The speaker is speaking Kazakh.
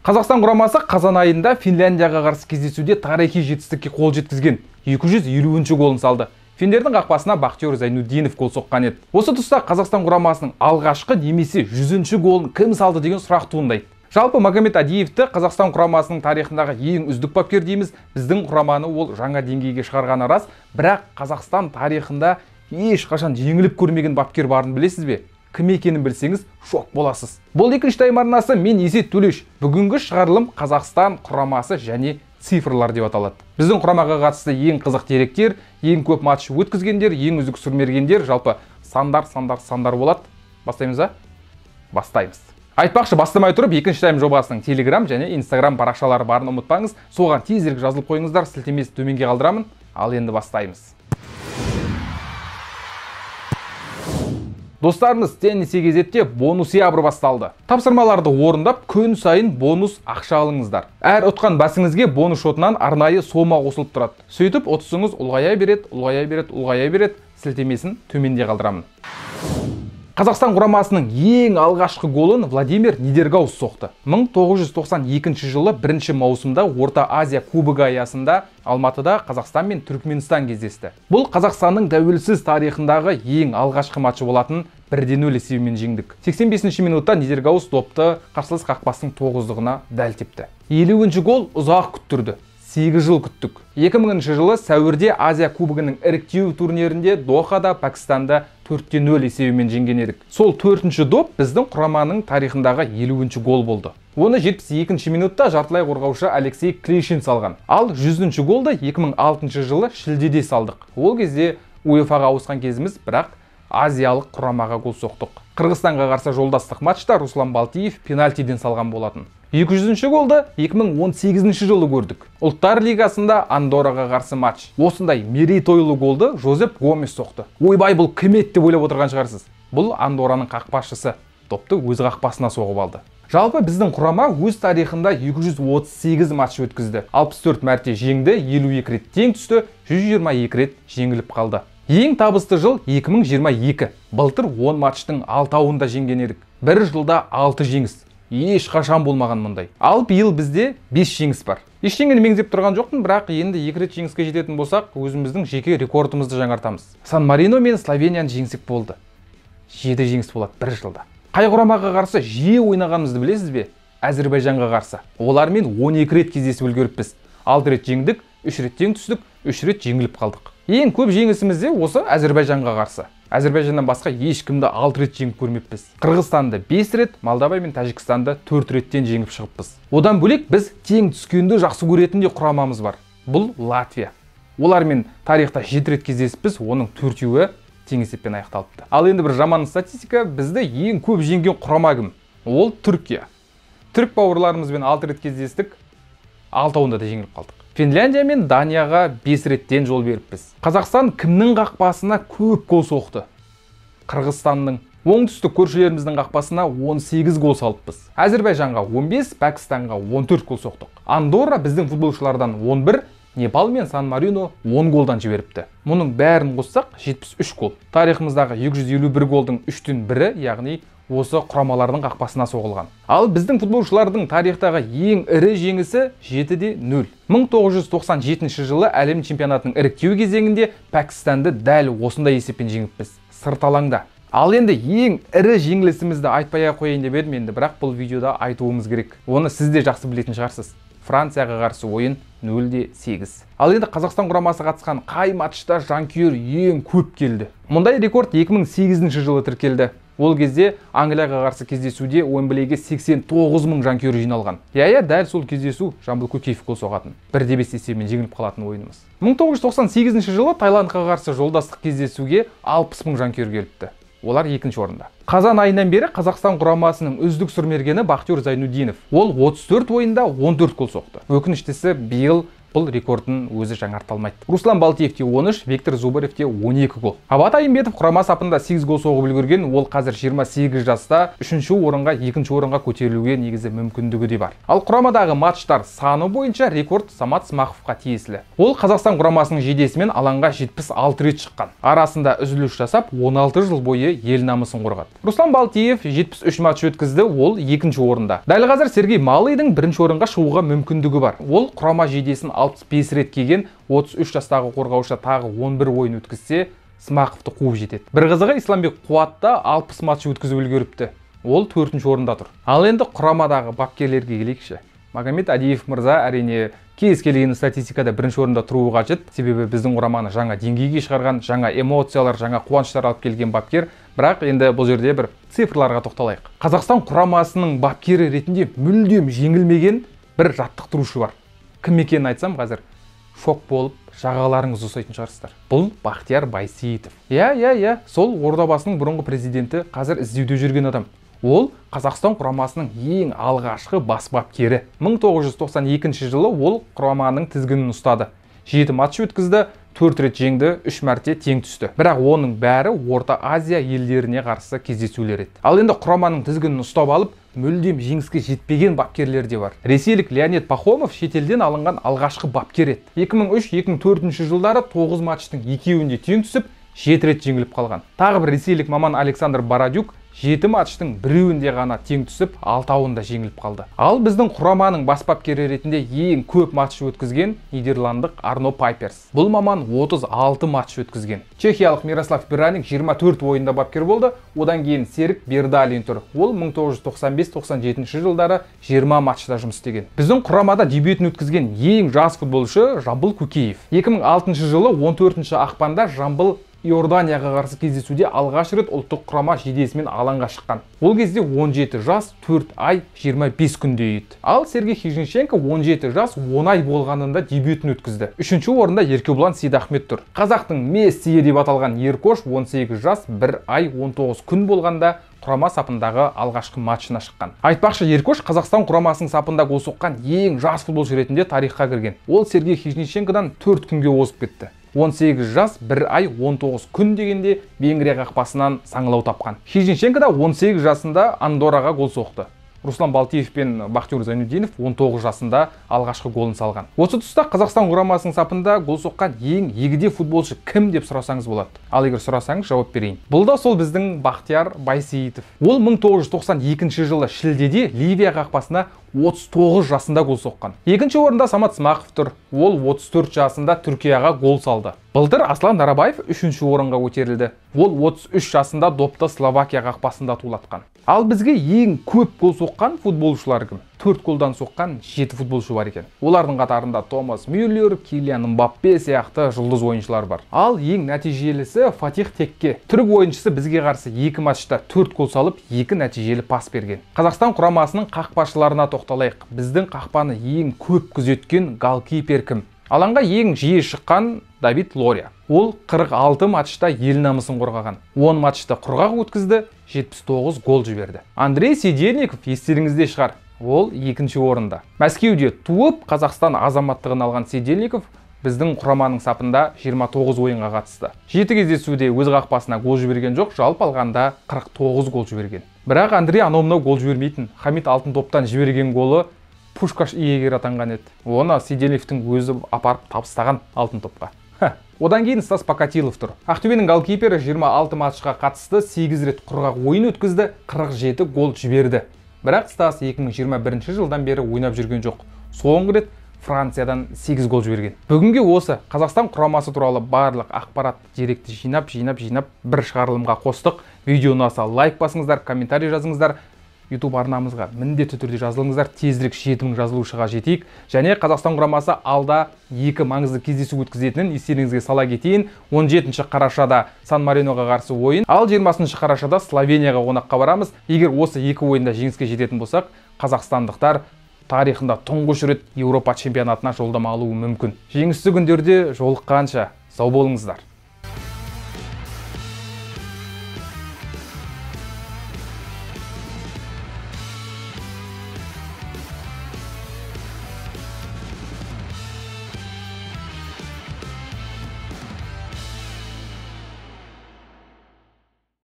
Қазақстан құрамасы қазан айында Финляндияға қарсы кездесуде тарихи жетістікке қол жеткізген 250-ші голын салды. Финдердің қақпасына Бақтияр Зайнутдинов гол соққан еді. Осы тұста Қазақстан құрамасының алғашқы немесе 100-ші голын кім салды деген сұрақ туындайды. Жалпы Магомед Адиевті Қазақстан құрамасының тарихындағы ең үздік бапкер дейміз. Біздің құраманы ол жаңа деңгейге шығарғаны рас, бірақ Қазақстан тарихында ешқашан жеңіліп көрмеген бапкер барын білесіз бе? Кім екенін білсеңіз, шок боласыз. Бұл екінші тайм арнасы, мен Есет Төлеш. Бүгінгі шығарылым Қазақстан құрамасы және цифрлар деп аталады. Біздің құрамаға қатысты ең қызық деректер, ең көп матч өткізгендер, ең үздік сұрмергендер, жалпы сандар, сандар, сандар болады. Бастаймыз ба? Бастаймыз. Айтпақшы, бастамай тұрып, екінші тайм жобасының Telegram және Instagram парақшалары барын ұмытпаңыз. Соған тезірек жазылып қойыңыздар, сілтемесі төменге қалдырамын. Ал енді бастаймыз. Достарымыз, Теннис кезетте бонус ябыр басталды. Тапсырмаларды орындап, күн сайын бонус ақша алыңыздар. Әр ұтқан басыңызге бонус шотынан арнайы сома қосылып тұрады. Сөйтіп, ұтысыңыз ұлғая береді, ұлғая береді, ұлғая береді. Сілтемесін төменде қалдырамын. Қазақстан құрамасының ең алғашқы голын Владимир Нидергаус соқты. 1992 жылы 1 маусымда Орта Азия Кубогы аясында Алматыда Қазақстан мен Түркменстан кездесті. Бұл Қазақстанның тәуелсіз тарихындағы ең алғашқы матчы болатын 1-0 есебімен жеңдік. 85 минутта Нидергаус допты қарсылас қақпасының тоғыздығына дәл тепті. 50-ші гол ұзақ күттірді. 8 жыл күттік. 2000 жылы сәуірде Азия Кубогының іріктеу турнирінде Дохада Пәкістанды 4-0 есебімен жеңген едік. Сол 4-ші доп біздің құраманың тарихындағы 50-ші гол болды. Оны 72 минутта жартылай қорғаушы Алексей Клишин салған. Ал 100-ші голды 2006 жылы шілдеде салдық. Ол кезде УЕФА-ға ауысқан кезіміз, бірақ азиялық құрамаға гол соқтық. Қырғызстанға қарсы жолдастық матчта Руслан Балтиев пенальтиден салған болатын. 200-ші голды 2018 жылы көрдік. Ұлттар лигасында Андорраға қарсы матч. Осындай мерейтойлы голды Жозеп Гомес соқты. Ойбай, бұл кім еді деп ойлап отырған шығарсыз. Бұл Андорраның қақпашысы. Допты өз қақпасына соғып алды. Жалпы біздің құрама өз тарихында 238 матч өткізді. 64 мәрте жеңді, 52 рет тең түсті, 122 рет жеңіліп қалды. Ең табысты жыл 2022. Былтыр 10 матчтың 6-ауында жеңген едік. Бір жылда 6 жеңіс. Ешқашан болмаған мұндай. Ал биыл бізде 5 жеңіс бар. Ештеңені меңзеп тұрған жоқпын, бірақ енді 2 рет жеңіске жететін болсақ, өзіміздің жеке рекордымызды жаңартамыз. Сан Марино мен Словенияны жеңсек болды. 7 жеңіс болады бір жылда. Қай құрамаға қарсы жиі ойнағанымызды білесіз бе? Әзербайжанға қарсы. Олармен 12 рет кездесіп үлгеріппіз. 6 рет жеңдік, 3 рет тең түстік, 3 рет жеңіліп қалдық. Ең көп жеңісіміз де осы Әзербайжанға қарсы. Әзербайжаннан басқа ешкімді 6 рет жеңіп көрмеппіз. Қырғызстанды 5 рет, Молдова мен Тәжікстанды 4 реттен жеңіп шығыппыз. Одан бөлек біз тең түскенді жақсы көретін де құрамамыз бар. Бұл Латвия. Олармен тарихта 7 рет кездесіппіз, оның 4-еуі тең есеппен аяқталыпты. Ал енді бір жаман статистика, бізді ең көп жеңген құрама кім? Ол Түркия. Түрік бауырларымызбен 6 рет кездестік, 6-ауында да жеңіліп қалдық. Финляндия мен Данияға 5 реттен жол беріппіз. Қазақстан кімнің қақпасына көп гол соқты? Қырғызстанның. Оңтүстік көршілеріміздің қақпасына 18 гол салыппыз. Әзербайжанға 15, Пәкістанға 14 гол соқтық. Андорра біздің футболшылардан 11, Непал мен Сан Марино 10 голдан жіберіпті. Мұның бәрін қоссақ 73 гол. Тарихымыздағы 251 голдың 3-тен бірі, яғни осы құрамалардың қақпасына соғылған. Ал біздің футболшылардың тарихтағы ең ірі жеңісі 7-0. 1997 жылы әлем чемпионатының іріктеу кезеңінде Пәкістанды дәл осындай есеппен жеңіппіз. Сырт алаңда. Ал енді ең ірі жеңілісімізді айтпай-ақ қояйын деп едім енді, бірақ бұл видеода айтуымыз керек. Оны сіз де жақсы білетін шығарсыз. Францияға қарсы ойын 0-8. Ал енді Қазақстан құрамасы қатысқан қай матчта жанкүйер ең көп келді? Мұндай рекорд 2008 жылы тіркелді. Ол кезде Англияға қарсы кездесуде Уэмблиге 89 мың жанкүйер жиналған. Иә, дәл сол кездесу Жамбыл Көкеев гол соғатын. 1-5 есебімен жеңіліп қалатын ойынымыз. 1998 жылы Таиландқа қарсы жолдастық кездесуге 60 мың жанкүйер келіпті. Олар екінші орында. Қазан айынан бері Қазақстан құрамасының үздік сұрмергені Бақтияр Зайнутдинов. Ол 34 ойында 14 гол соқты. Өкініштісі, биыл Бұл рекордын өзі жаңарта алмайды. Руслан Балтиевте 13, Виктор Зубаревте 12 гол. Абат Айымбетов құрама сапында 8 гол соғып үлгерген. Ол қазір 28 жаста, 3-ші орынға, 2-ші орынға көтерілуге негізі мүмкіндігі де бар. Ал құрамадағы матчтар саны бойынша рекорд Самат Смақовқа тиесілі. Ол Қазақстан құрамасының жейдесімен алаңға 76 рет шыққан. Арасында үзіліс жасап, 16 жыл бойы ел намысын қорғады. Руслан Балтиев 73 матч өткізді, ол 2-ші орында. Дәл қазір Сергей Малыйдың 1-ші орынға шығуға мүмкіндігі бар. Ол құрама жейдесін 65 рет киген, 33 жастағы қорғаушы тағы 11 ойын өткізсе, Смақовты қуып жетеді. Бір қызығы, Исламбек Қуатта 60 матч өткізіп үлгеріпті. Ол 4-ші орында тұр. Ал енді құрамадағы бапкерлерге келейікші. Магомед Адиев мырза әрине кез келген статистикада 1-ші орында тұруы қажет. Себебі біздің құраманы жаңа деңгейге шығарған, жаңа эмоциялар, жаңа қуаныштар алып келген бапкер. Бірақ енді бұл жерде бір цифрларға тоқталайық. Қазақстан құрамасының бапкері ретінде мүлдем жеңілмеген бір жаттықтырушы бар. Кім екенін айтсам, қазір шок болып жағаларыңыз ұсайтын шығарсыздар. Бұл Бақтияр Байсейітов. Иә, сол Ордабасының бұрынғы президенті, қазір іздеуде жүрген адам. Ол Қазақстан құрамасының ең алғашқы бас бапкері. 1992 жылы ол құраманың тізгінін ұстады. 7 матч өткізді, 4 рет жеңді, 3 мәрте тең түсті. Бірақ оның бәрі Орта Азия елдеріне қарсы кездесулер еді. Ал енді құраманың тізгінін ұстап алып, мүлдем жеңіске жетпеген бапкерлер де бар. Ресейлік Леонид Пахомов шетелден алынған алғашқы бапкер еді. 2003-2004 жылдары 9 матчтың екеуінде тең түсіп, 7 рет жеңіліп қалған. Тағы бір ресейлік маман Александр Бородюк 7 матчтың біреуінде ғана тең түсіп, 6-ауында жеңіліп қалды. Ал біздің құраманың бас бапкері ретінде ең көп матч өткізген нидерландық Арно Пайперс. Бұл маман 36 матч өткізген. Чехиялық Мирослав Бераник 24 ойында бапкер болды. Одан кейін Серік Бердалин тұр. Ол 1995-97 жылдары 20 матчта жұмыс істеген. Біздің құрамада дебютін өткізген ең жас футболшы Жамбыл Көкеев. 2006 жылы 14 ақпанда Жамбыл Иорданияға қарсы кездесуде алғаш рет ұлттық құрама жейдесімен алаңға шыққан. Ол кезде 17 жас 4 ай 25 күнде еді. Ал Сергей Хижниченко 17 жас 10 ай болғанында дебютін өткізді. 3-ші орында Еркебұлан Сейдахмет тұр. Қазақтың Мессиі деп аталған Еркош 18 жас 1 ай 19 күн болғанда құрама сапындағы алғашқы матчына шыққан. Айтпақшы, Еркош Қазақстан құрамасының сапында гол соққан ең жас футболшы ретінде тарихқа кірген. Ол Сергей Хижниченкодан 4 күнге озып кетті. 18 жас 1 ай 19 күн дегенде Венгрия қақпасынан саңылау тапқан. Хижниченко да 18 жасында Андорраға гол соқты. Руслан Балтиев пен Бақтияр Зайнутдинов 19 жасында алғашқы голын салған. Осы тұста Қазақстан құрамасының сапында гол соққан ең егде футболшы кім деп сұрасаңыз болады. Ал егер сұрасаңыз, жауап берейін. Бұл да сол біздің Бақтияр Байсейітов. Ол 1992 жылы шілдеде Ливия қақпасына 39 жасында гол соққан. Екінші орында Самат Смақов тұр. Ол 34 жасында Түркияға гол салды. Былтыр Аслан Дарабаев 3-ші орынға көтерілді. Ол 33 жасында допты Словакия қақпасында тулатқан. Ал бізге ең көп гол соққан футболшылар кім? 4 голдан соққан 7 футболшы бар екен. Олардың қатарында Томас Мюллер, Килиан Мбаппе сияқты жұлдыз ойыншылар бар. Ал ең нәтижелісі Фатих Текке. Түрік ойыншысы бізге қарсы 2 матчта 4 гол салып, 2 нәтижелі пас берген. Қазақстан құрамасының қақпашыларына тоқталайық. Біздің қақпаны ең көп күзеткен голкипер кім? Алаңға ең жиі шыққан Давид Лория. Ол 46 матчта ел намысын қорғаған. 10 матчта құрғақ өткізді, 79 гол жіберді. Андрей Сидельников естеріңізде шығар. Ол 2-ші орында. Мәскеуде туып, Қазақстан азаматтығын алған Сидельников біздің құраманың сапында 29 ойынға қатысты. 7 кездесуде өз қақпасына гол жіберген жоқ, жалпы алғанда 49 гол жіберген. Бірақ Андрей анау-мынау гол жібермейтін. Хамит алтын топтан жіберген голы Пушкаш иегері атанған еді. Оны Сидельниковтің өзі апарып табыстаған алтын топқа. Одан кейін Стас Покатилов тұр. Ақтөбенің голкипері 26 матчқа қатысты, 8 рет құрғақ ойын өткізді, 47 гол жіберді. Бірақ Стас 2021 жылдан бері ойнап жүрген жоқ. Соңғы рет Франциядан 8 гол жіберген. Бүгінге осы Қазақстан құрамасы туралы барлық ақпарат деректі жинап бір шығарылымға қостық. Видео ұнаса лайк басыңыздар, комментарий жазыңыздар. YouTube арнамызға міндетті түрде жазылыңыздар. Тезірек 7000 жазылушыға жетейік. Және Қазақстан құрамасы алда 2 маңызды кездесу өткізетінін естеріңізге сала кетейін. 17 қарашада Сан Мариноға қарсы ойын, ал 20 қарашада Словенияға қонаққа барамыз. Егер осы 2 ойында жеңіске жететін болсақ, қазақстандықтар тарихында тұңғыш рет Еуропа чемпионатына жолдама алуы мүмкін. Жеңісті күндерде жолыққанша сау болыңыздар.